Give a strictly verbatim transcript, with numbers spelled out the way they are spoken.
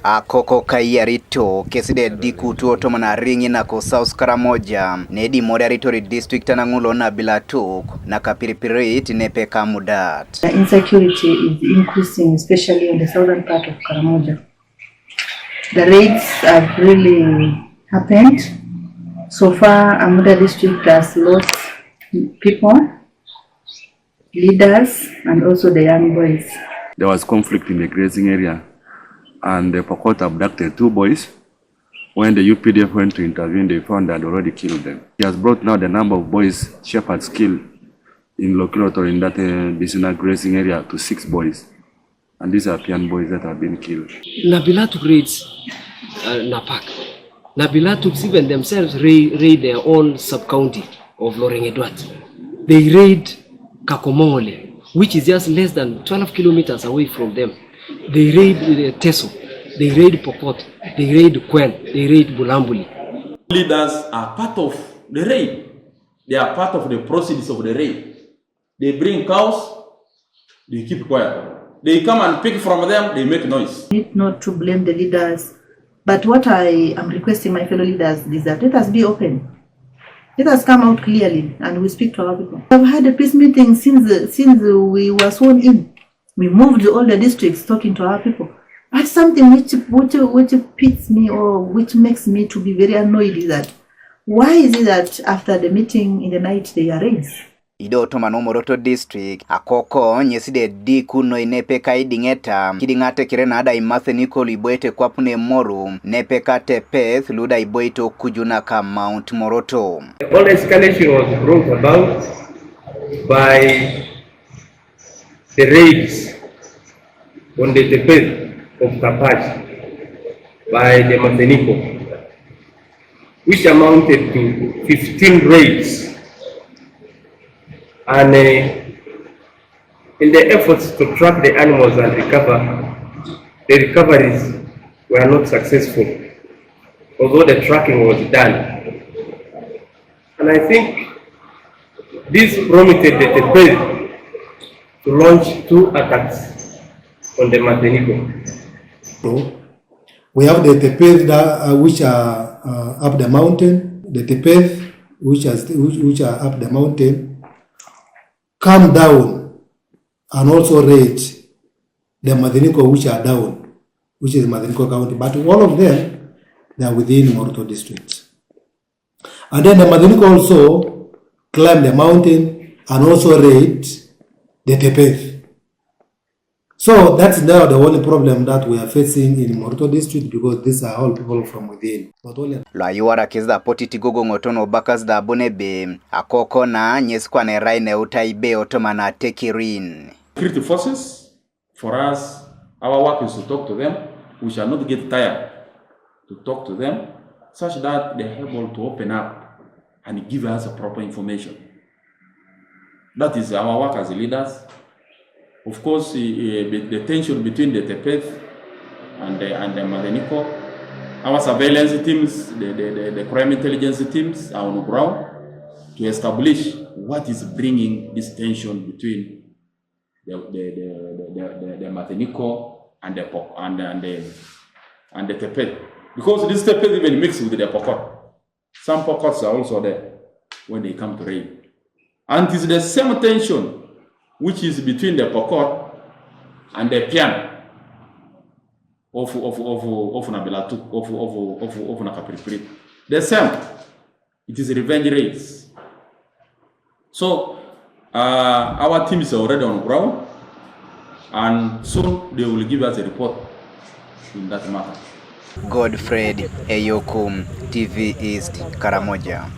Akoko kayiari tok, kesi de dikutu otomon ariŋ nako South Karamoja, nedi mori aritori district anaŋulo Nabilatuk, na kapiripirit nepeka mudat. The insecurity is increasing, especially in the southern part of Karamoja. The raids have really happened. So far, Amuda district has lost people, leaders, and also the young boys. There was conflict in the grazing area, and the Pokot abducted two boys. When the U P D F went to intervene, they found they had already killed them. He has brought now the number of boys shepherds killed in Lokiloto, in that uh, Bisina grazing area, to six boys. And these are Pian boys that have been killed. Nabilatuk raids uh, Napak. Nabilatuk even themselves raid, raid their own sub-county of Lorengedwat. They raid Kakomongole, which is just less than twelve kilometers away from them. They raid uh, Teso. They raid Pokot. They raid Kwen. They raid Bulambuli. Leaders are part of the raid. They are part of the proceeds of the raid. They bring cows, they keep quiet. They come and pick from them, they make noise. Need not to blame the leaders. But what I am requesting my fellow leaders is that let us be open. Let us come out clearly and we speak to our people. I've had a peace meeting since since we were sworn in. We moved all the districts talking to our people. But something which which which pits me or which makes me to be very annoyed is that why is it that after the meeting in the night they are raids? Ido otomon o Moroto district, Akoko nyesi de diku noi nepeka idiŋeta, kidiŋate kere nada imatheniko lu iboite kwapune moru, nepeka Tepeth luda iboite okuju naka Mount Moroto. The whole escalation was brought about by the raids on the Tepeth of Kapach by the Matheniko, which amounted to fifteen raids. And uh, in the efforts to track the animals and recover, the recoveries were not successful, although the tracking was done. And I think this prompted the Tepeth to launch two attacks on the Matheniko. So we have the Tepeth that, uh, which are uh, up the mountain, the Tepeth which are, which, which are up the mountain, come down and also raid the Matheniko which are down, which is Matheniko County. But all of them, they are within Moroto district. And then the Matheniko also climb the mountain and also raid the Tepeth. So that's now the only problem that we are facing in Moroto district, because these are all people from within. Not only Lo ayuwara kes da poti ti gogoŋoton obakas da bune be, Akoko na nyesi kwane rai ne utai be otomana tekirin. Security forces, for us, our work is to talk to them. We shall not get tired to talk to them such that they are able to open up and give us a proper information. That is our work as leaders. Of course, eh, eh, the tension between the Tepeth and the, and the Matheniko, our surveillance teams, the, the, the, the crime intelligence teams are on the ground to establish what is bringing this tension between the, the, the, the, the, the Matheniko and the Pok- and, and the and the Tepeth. Because this Tepeth even mixed with the Pokot. Some Pokots are also there when they come to raid. And it is the same tension which is between the Pokot and the Pian of of of of Nabilatuk of of of of Nakapiripirit. The same. It is revenge raids. So uh, our team is already on ground, and soon they will give us a report in that matter. Godfred Eyokum, T V East, Karamoja.